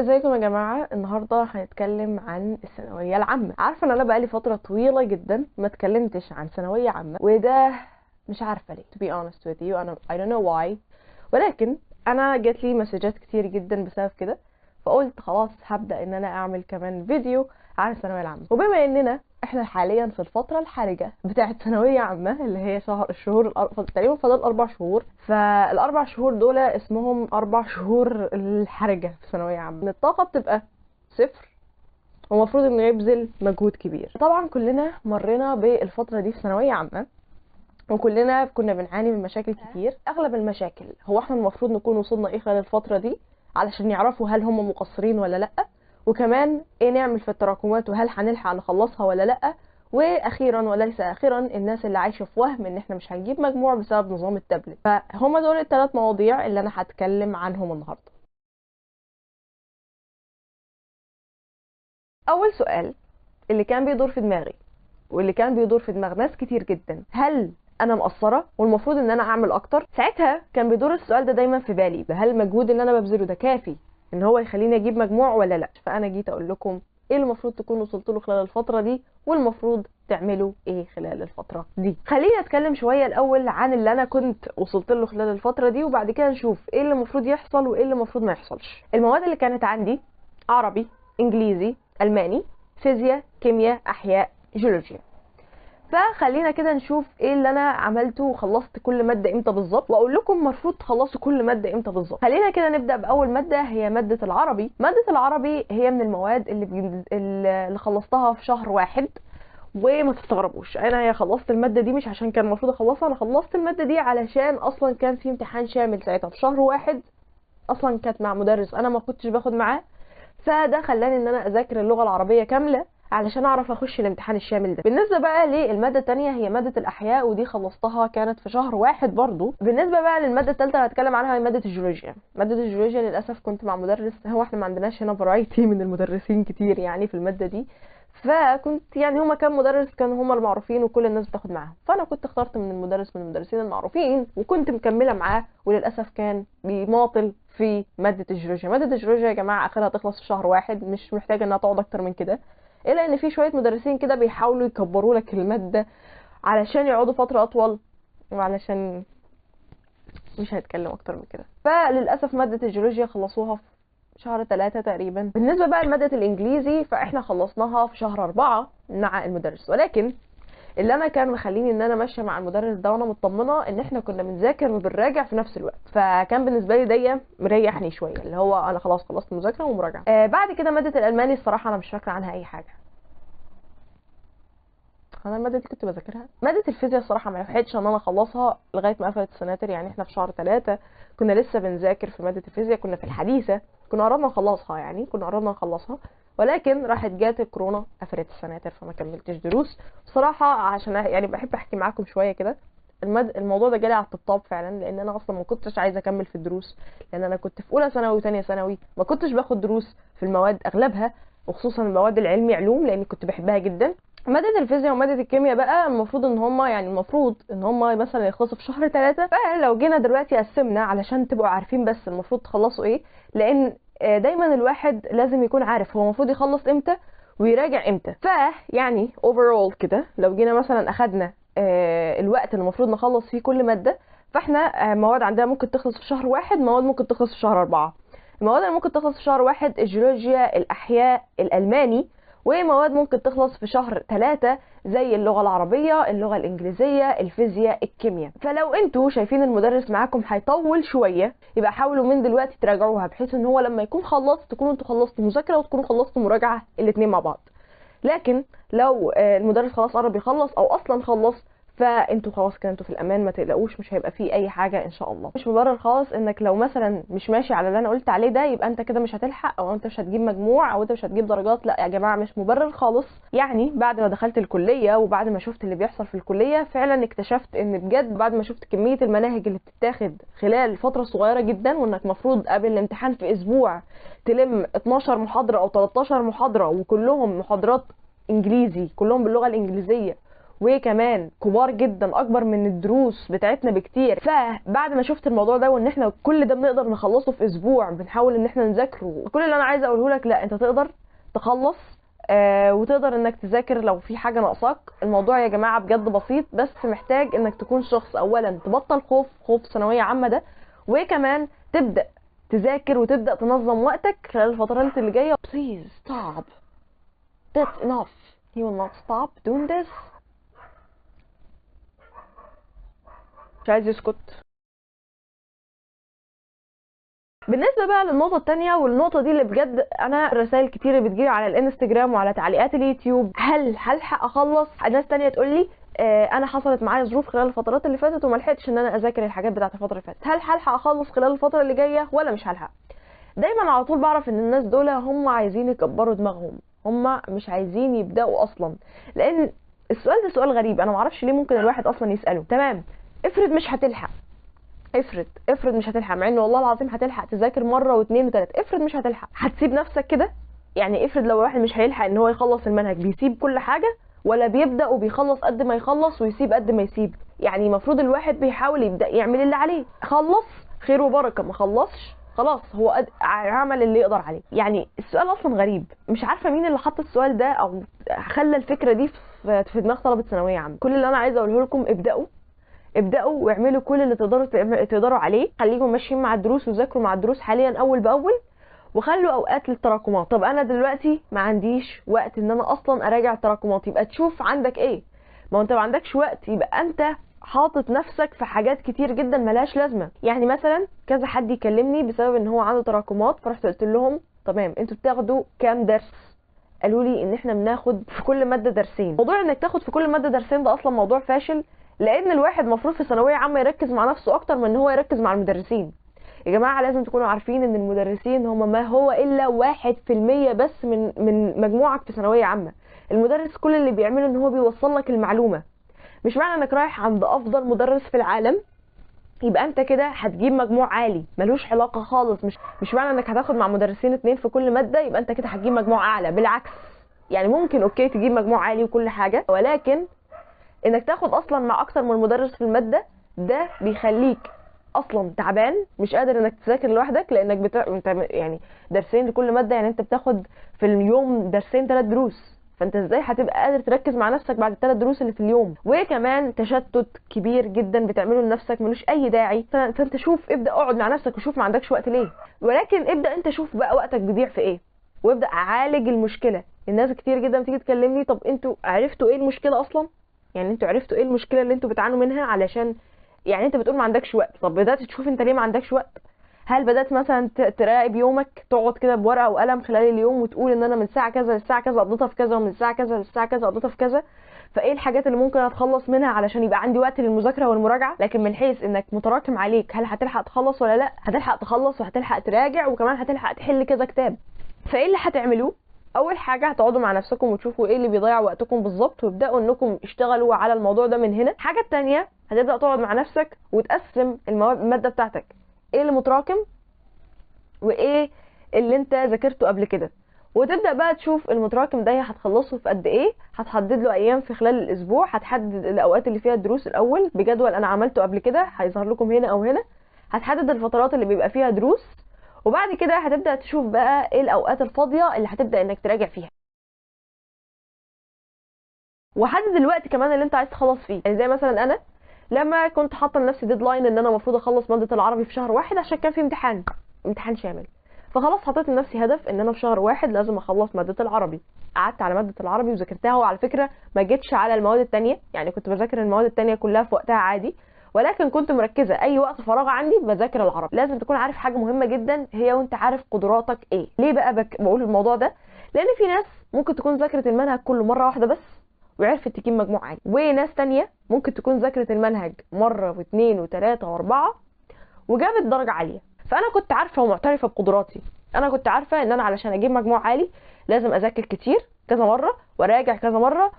ازيكم يا جماعة؟ النهاردة هنتكلم عن الثانوية العامة. عارفة ان انا بقالي فترة طويلة جدا ما اتكلمتش عن ثانوية عامة، وده مش عارفة ليه، to be honest with you انا I don't know why، ولكن انا جات لي مسجات كتير جدا بسبب كده، فقلت خلاص هبدأ ان انا اعمل كمان فيديو عن الثانوية العامة. وبما اننا احنا حاليا في الفترة الحرجة بتاعة ثانوية عامة اللي هي الشهور تقريبا فاضل 4 شهور، فالاربع شهور دول اسمهم 4 شهور الحرجة في ثانوية عامة. الطاقة بتبقى صفر ومفروض انه يبذل مجهود كبير. طبعا كلنا مرينا بالفترة دي في ثانوية عامة، وكلنا كنا بنعاني من مشاكل كتير. اغلب المشاكل هو احنا المفروض نكون وصلنا ايه خلال الفترة دي علشان يعرفوا هل هم مقصرين ولا لأ، وكمان ايه نعمل في التراكمات وهل هنلحق نخلصها ولا لأ، واخيرا وليس اخيرا الناس اللي عايشه في وهم ان احنا مش هنجيب مجموع بسبب نظام التابلت. فهم دول الثلاث مواضيع اللي انا هتكلم عنهم النهارده. اول سؤال اللي كان بيدور في دماغي واللي كان بيدور في دماغ ناس كتير جدا، هل انا مقصرة والمفروض ان انا اعمل اكتر؟ ساعتها كان بيدور السؤال ده دايما في بالي، هل المجهود اللي انا ببذله ده كافي ان هو يخليني اجيب مجموع ولا لا؟ فانا جيت اقول لكم ايه المفروض تكونوا وصلتوا له خلال الفترة دي والمفروض تعملوا ايه خلال الفترة دي. خليني اتكلم شوية الاول عن اللي انا كنت وصلت له خلال الفترة دي، وبعد كده نشوف ايه اللي المفروض يحصل وايه اللي المفروض ما يحصلش. المواد اللي كانت عندي عربي، انجليزي، الماني، فيزياء، كيمياء، احياء، جيولوجيا. فخلينا كده نشوف ايه اللي انا عملته وخلصت كل مادة امتى بالظبط، واقول لكم المفروض تخلصوا كل مادة امتى بالظبط. خلينا كده نبدا باول مادة، هي مادة العربي. مادة العربي هي من المواد اللي خلصتها في شهر واحد، وما تستغربوش انا خلصت المادة دي مش عشان كان المفروض اخلصها، انا خلصت المادة دي علشان اصلا كان في امتحان شامل ساعتها في شهر واحد، اصلا كانت مع مدرس انا ما كنتش باخد معاه، فده خلاني ان انا اذاكر اللغة العربية كاملة علشان اعرف اخش الامتحان الشامل ده. بالنسبة بقى للمادة الثانية هي مادة الاحياء، ودي خلصتها كانت في شهر واحد برضو. بالنسبة بقى للمادة الثالثة اللي هتكلم عنها هي مادة الجيولوجيا. مادة الجيولوجيا للاسف كنت مع مدرس، هو احنا ما عندناش هنا variety من المدرسين كتير يعني في المادة دي، فكنت يعني هما كام مدرس كانوا هما المعروفين وكل الناس بتاخد معاهم، فانا كنت اخترت من المدرس من المدرسين المعروفين وكنت مكملة معاه، وللاسف كان بيماطل في مادة الجيولوجيا. مادة الجيولوجيا يا جماعة اخرها تخلص في شهر واحد، مش محتاجه انها تقعد اكتر من كده، الا ان في شوية مدرسين كده بيحاولوا يكبروا لك المادة علشان يقعدوا فترة اطول، وعلشان مش هيتكلم اكتر من كده. فللاسف مادة الجيولوجيا خلصوها في شهر 3 تقريبا. بالنسبة بقى لمادة الانجليزي فاحنا خلصناها في شهر 4 مع المدرس، ولكن اللي انا كان مخليني ان انا ماشية مع المدرس ده وانا مطمنه ان احنا كنا بنذاكر وبنراجع في نفس الوقت، فكان بالنسبة لي ده مريحني شوية، اللي هو انا خلاص خلصت مذاكرة ومراجعة. بعد كده مادة الالماني الصراحة انا مش فاكره عنها اي حاجة، انا المادة دي كنت بذاكرها. مادة الفيزياء الصراحة ما لحقتش ان انا اخلصها لغاية ما قفلت السناتر، يعني احنا في شهر 3 كنا لسه بنذاكر في مادة الفيزياء، كنا في الحديثة كنا قربنا نخلصها، يعني كنا قربنا نخلصها، ولكن راحت جات الكورونا قفلت السناتر فما كملتش دروس بصراحة. عشان يعني بحب احكي معاكم شوية كده، الموضوع ده جالي على الطبطاب فعلا، لان انا اصلا ما كنتش عايزه اكمل في الدروس، لان انا كنت في اولى ثانوي وثانيه ثانوي ما كنتش باخد دروس في المواد اغلبها، وخصوصا المواد العلمي علوم لاني كنت بحبها جدا. مادة الفيزياء ومادة الكيمياء بقى المفروض ان هما يعني المفروض ان هما مثلا يخلصوا في شهر 3، فلو جينا دلوقتي قسمنا علشان تبقوا عارفين بس المفروض تخلصوا ايه، لان دايما الواحد لازم يكون عارف هو المفروض يخلص امتى ويراجع امتى. فيعني overall كده لو جينا مثلا اخدنا الوقت اللي المفروض نخلص فيه كل مادة، فاحنا مواد عندنا ممكن تخلص في شهر 1، مواد ممكن تخلص في شهر 4. المواد اللي ممكن تخلص في شهر 1 الجيولوجيا، الاحياء، الالماني، ومواد ممكن تخلص في شهر 3 زي اللغة العربية، اللغة الإنجليزية، الفيزياء، الكيمياء. فلو انتوا شايفين المدرس معاكم هيطول شوية يبقى حاولوا من دلوقتي تراجعوها، بحيث ان هو لما يكون خلص تكونوا انتوا خلصتوا مذاكرة وتكونوا خلصتوا مراجعة الاتنين مع بعض. لكن لو المدرس خلاص قرب يخلص او اصلا خلص، فانتوا خلاص كده انتوا في الامان، ما تقلقوش مش هيبقى فيه اي حاجة ان شاء الله. مش مبرر خالص انك لو مثلا مش ماشي على اللي انا قلت عليه ده يبقى انت كده مش هتلحق، او انت مش هتجيب مجموع، او انت مش هتجيب درجات. لا يا جماعة مش مبرر خالص. يعني بعد ما دخلت الكلية وبعد ما شفت اللي بيحصل في الكلية فعلا اكتشفت ان بجد بعد ما شفت كمية المناهج اللي بتتاخد خلال فترة صغيرة جدا، وانك مفروض قبل الامتحان في اسبوع تلم 12 محاضرة او 13 محاضرة، وكلهم محاضرات انجليزي، كلهم باللغة الانجليزية، وكمان كبار جدا، اكبر من الدروس بتاعتنا بكتير. فبعد ما شفت الموضوع ده وان احنا كل ده بنقدر نخلصه في اسبوع، بنحاول ان احنا نذاكره، كل اللي انا عايزه اقوله لك لا، انت تقدر تخلص وتقدر انك تذاكر لو في حاجة ناقصاك. الموضوع يا جماعة بجد بسيط، بس محتاج انك تكون شخص اولا تبطل خوف ثانوية عامة ده، وكمان تبدا تذاكر وتبدا تنظم وقتك خلال الفترات اللي جاية. Please stop, that's enough, he will not stop doing this. مش عايز يسكت. بالنسبة بقى للنقطة الثانية، والنقطة دي اللي بجد انا رسائل كتير بتجيلي على الانستجرام وعلى تعليقات اليوتيوب، هل هلحق اخلص؟ ناس تانية تقول لي انا حصلت معايا ظروف خلال الفترات اللي فاتت وما لحقتش ان انا اذاكر الحاجات بتاعه الفترة اللي فاتت، هل هلحق اخلص خلال الفترة اللي جاية ولا مش هلحق؟ دايما على طول بعرف ان الناس دول هم عايزين يكبروا دماغهم، هم مش عايزين يبداوا اصلا، لان السؤال ده سؤال غريب، انا معرفش ليه ممكن الواحد اصلا يساله. تمام، افرض مش هتلحق، افرض مش هتلحق، مع ان والله العظيم هتلحق تذاكر مرة واثنين وثلاثة، افرض مش هتلحق، هتسيب نفسك كده؟ يعني افرض لو واحد مش هيلحق ان هو يخلص المنهج، بيسيب كل حاجة ولا بيبدا وبيخلص قد ما يخلص ويسيب قد ما يسيب؟ يعني المفروض الواحد بيحاول يبدا يعمل اللي عليه، خلص خير وبركة، ما خلصش خلاص هو عمل اللي يقدر عليه. يعني السؤال اصلا غريب، مش عارفه مين اللي حط السؤال ده او خلى الفكرة دي في دماغ طلبه ثانوية عامة. كل اللي انا عايزه اقوله لكم، ابدأوا واعملوا كل اللي تقدروا عليه، خليكم ماشيين مع الدروس وذاكروا مع الدروس حاليا اول باول، وخلوا اوقات للتراكمات. طب انا دلوقتي ما عنديش وقت ان انا اصلا اراجع التراكمات، يبقى تشوف عندك ايه. ما انت ما عندكش وقت، يبقى انت حاطط نفسك في حاجات كتير جدا ملهاش لازمه. يعني مثلا كذا حد يكلمني بسبب ان هو عنده تراكمات، فرحت قلت لهم تمام انتوا بتاخدوا كام درس؟ قالوا لي ان احنا بناخد في كل مادة درسين. موضوع انك تاخد في كل مادة درسين ده اصلا موضوع فاشل، لان الواحد المفروض في ثانوية عامة يركز مع نفسه اكتر من ان هو يركز مع المدرسين. يا جماعة لازم تكونوا عارفين ان المدرسين هم ما هو الا 1% بس من مجموعك في ثانوية عامة. المدرس كل اللي بيعمله ان هو بيوصل لك المعلومة. مش معنى انك رايح عند افضل مدرس في العالم يبقى انت كده هتجيب مجموع عالي، ملوش علاقة خالص. مش معنى انك هتاخد مع مدرسين 2 في كل مادة يبقى انت كده هتجيب مجموع اعلى، بالعكس. يعني ممكن okay تجيب مجموع عالي وكل حاجة، ولكن انك تاخد اصلا مع اكتر من مدرس في المادة ده بيخليك اصلا تعبان، مش قادر انك تذاكر لوحدك، لانك انت يعني درسين لكل مادة، يعني انت بتاخد في اليوم درسين 3 دروس، فانت ازاي هتبقى قادر تركز مع نفسك بعد ال3 دروس اللي في اليوم؟ وكمان تشتت كبير جدا بتعمله لنفسك ملوش اي داعي. فانت شوف، ابدا اقعد مع نفسك وشوف ما عندكش وقت ليه، ولكن ابدا انت شوف بقى وقتك بيضيع في ايه، وابدا عالج المشكلة. الناس كتير جدا بتيجي تكلمني، طب انتوا عرفتوا ايه المشكلة اصلا؟ يعني انتوا عرفتوا ايه المشكلة اللي انتوا بتعانوا منها؟ علشان يعني انت بتقول ما عندكش وقت، طب بدات تشوف انت ليه ما عندكش وقت؟ هل بدات مثلا تراقب يومك، تقعد كده بورقه وقلم خلال اليوم وتقول ان انا من الساعة كذا للساعة كذا قضيتها في كذا، ومن الساعة كذا للساعة كذا قضيتها في كذا، فايه الحاجات اللي ممكن اتخلص منها علشان يبقى عندي وقت للمذاكره والمراجعه؟ لكن من حيث انك متراكم عليك، هل هتلحق تخلص ولا لا؟ هتلحق تخلص وهتلحق تراجع وكمان هتلحق تحل كذا كتاب. فايه اللي هتعملوه؟ اول حاجة هتقعدوا مع نفسكم وتشوفوا ايه اللي بيضيع وقتكم بالظبط، وابداوا انكم اشتغلوا على الموضوع ده من هنا. الحاجة الثانية هتبدا تقعد مع نفسك وتقسم المادة بتاعتك، ايه اللي متراكم وايه اللي انت ذاكرته قبل كده، وتبدا بقى تشوف المتراكم ده هتخلصه في قد ايه، هتحدد له ايام في خلال الاسبوع، هتحدد الاوقات اللي فيها الدروس الاول بجدول انا عملته قبل كده هيظهر لكم هنا او هنا، هتحدد الفترات اللي بيبقى فيها دروس، وبعد كده هتبدأ تشوف بقى ايه الاوقات الفاضية اللي هتبدأ انك تراجع فيها، وحدد الوقت كمان اللي انت عايز تخلص فيه. يعني زي مثلا انا لما كنت حاطه لنفسي deadline ان انا المفروض اخلص مادة العربي في شهر 1 عشان كان في امتحان شامل، فخلاص حطيت لنفسي هدف ان انا في شهر 1 لازم اخلص مادة العربي. قعدت على مادة العربي وذاكرتها، وعلى فكرة ما جيتش على المواد التانية، يعني كنت بذاكر المواد التانية كلها في وقتها عادي، ولكن كنت مركزه اي وقت فراغ عندي بذاكر العربي. لازم تكون عارف حاجة مهمة جدا هي وانت عارف قدراتك ايه. ليه بقى بقول الموضوع ده؟ لان في ناس ممكن تكون ذاكرت المنهج كله مرة واحدة بس وعرفت تجيب مجموع عالي، وناس تانية ممكن تكون ذاكرت المنهج مرة واثنين وثلاثة واربعة وجابت درجه عالية. فانا كنت عارفه ومعترفه بقدراتي، انا كنت عارفه ان انا علشان اجيب مجموع عالي لازم اذاكر كتير كذا مرة وراجع كذا مرة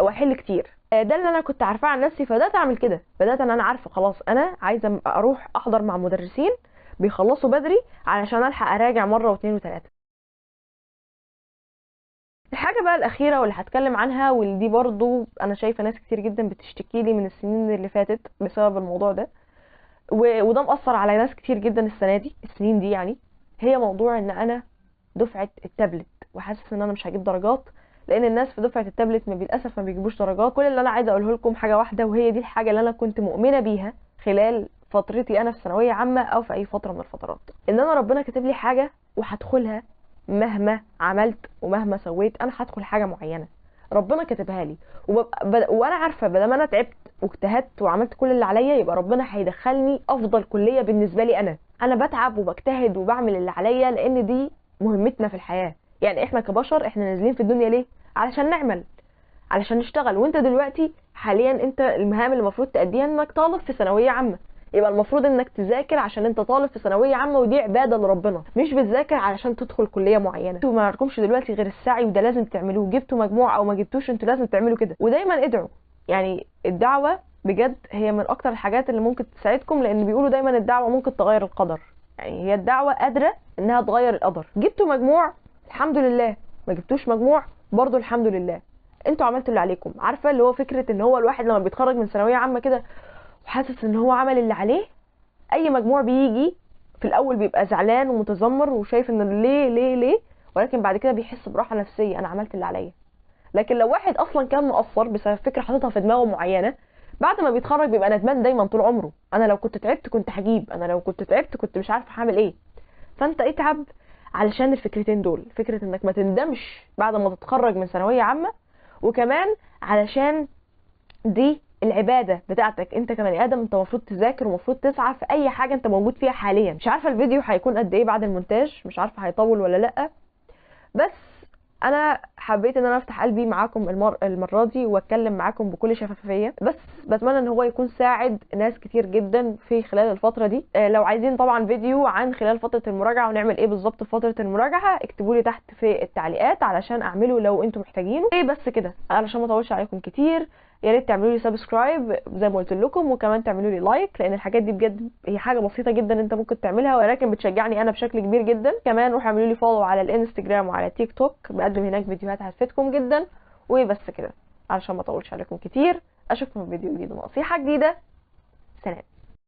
واحل كتير. ده اللي انا كنت عارفاه عن نفسي، فبدات اعمل كده. بدات ان انا عارفه خلاص انا عايزه اروح احضر مع مدرسين بيخلصوا بدري علشان الحق اراجع مرة واثنين وثلاثة. الحاجة بقى الاخيرة واللي هتكلم عنها، واللي دي برضو انا شايفه ناس كتير جدا بتشتكي لي من السنين اللي فاتت بسبب الموضوع ده، وده مأثر على ناس كتير جدا السنة دي، السنين دي يعني، هي موضوع ان انا دفعه التابلت وحاسس ان انا مش هجيب درجات، لان الناس في دفعه التابلت ما للاسف ما بيجيبوش درجات. كل اللي انا عايزه اقوله لكم حاجة واحدة، وهي دي الحاجة اللي انا كنت مؤمنة بيها خلال فترتي انا في ثانوية عامة او في اي فترة من الفترات، ان انا ربنا كاتب لي حاجة وهدخلها مهما عملت ومهما سويت، انا هدخل حاجة معينة ربنا كاتبها لي، وانا عارفه بدل ما انا تعبت واجتهدت وعملت كل اللي عليا يبقى ربنا هيدخلني افضل كليه بالنسبة لي. انا بتعب وبجتهد وبعمل اللي عليا لان دي مهمتنا في الحياة. يعني احنا كبشر احنا نازلين في الدنيا ليه؟ علشان نعمل، علشان نشتغل. وانت دلوقتي حاليا انت المهام اللي المفروض تأديها انك طالب في ثانوية عامة، يبقى المفروض انك تذاكر عشان انت طالب في ثانوية عامة، ودي عباده لربنا، مش بتذاكر علشان تدخل كليه معينة. انتوا ما عندكمش دلوقتي غير السعي، وده لازم تعملوه، جبتوا مجموع او ما جبتوش انتوا لازم تعملوا كده. ودايما ادعوا، يعني الدعوة بجد هي من اكتر الحاجات اللي ممكن تساعدكم، لان بيقولوا دايما الدعوة ممكن تغير القدر، يعني هي الدعوة قادرة انها تغير القدر. جبتوا مجموع الحمد لله، ما جبتوش مجموع برضو الحمد لله، انتوا عملتوا اللي عليكم. عارفه اللي هو فكرة ان هو الواحد لما بيتخرج من ثانوية عامة كده وحاسس ان هو عمل اللي عليه، اي مجموع بيجي في الاول بيبقى زعلان ومتذمر وشايف ان ليه ليه ليه، ولكن بعد كده بيحس براحة نفسية، انا عملت اللي عليا. لكن لو واحد اصلا كان مقصر بسبب فكرة حاططها في دماغه معينة، بعد ما بيتخرج بيبقى ندمان دايما طول عمره، انا لو كنت تعبت كنت هجيب، انا لو كنت تعبت كنت مش عارفه هعمل ايه. فانت اتعب علشان الفكرتين دول، فكرة انك ما تندمش بعد ما تتخرج من ثانوية عامة، وكمان علشان دي العبادة بتاعتك انت كبني ادم، انت المفروض تذاكر ومفروض تسعى في اي حاجة انت موجود فيها حاليا. مش عارفه الفيديو هيكون قد ايه بعد المونتاج، مش عارفه هيطول ولا لا، بس انا حبيت ان انا افتح قلبي معاكم المرة دي واتكلم معاكم بكل شفافية، بس بتمنى ان هو يكون ساعد ناس كتير جدا في خلال الفترة دي. لو عايزين طبعا فيديو عن خلال فترة المراجعة ونعمل ايه بالظبط في فترة المراجعة، اكتبوا لي تحت في التعليقات علشان اعمله لو انتم محتاجينه. ايه بس كده، علشان ما اطولش عليكم كتير، يا ريت تعملوا لي subscribe زي ما قلت لكم، وكمان تعملوا لي like، لان الحاجات دي بجد هي حاجة بسيطة جدا انت ممكن تعملها ولكن بتشجعني انا بشكل كبير جدا. كمان روحوا اعملوا لي follow على الانستجرام وعلى تيك توك، بقدم هناك فيديوهات هتفيدكم جدا. وبس كده علشان ما اطولش عليكم كتير، اشوفكم في فيديو جديد ونصيحة جديدة. سلام.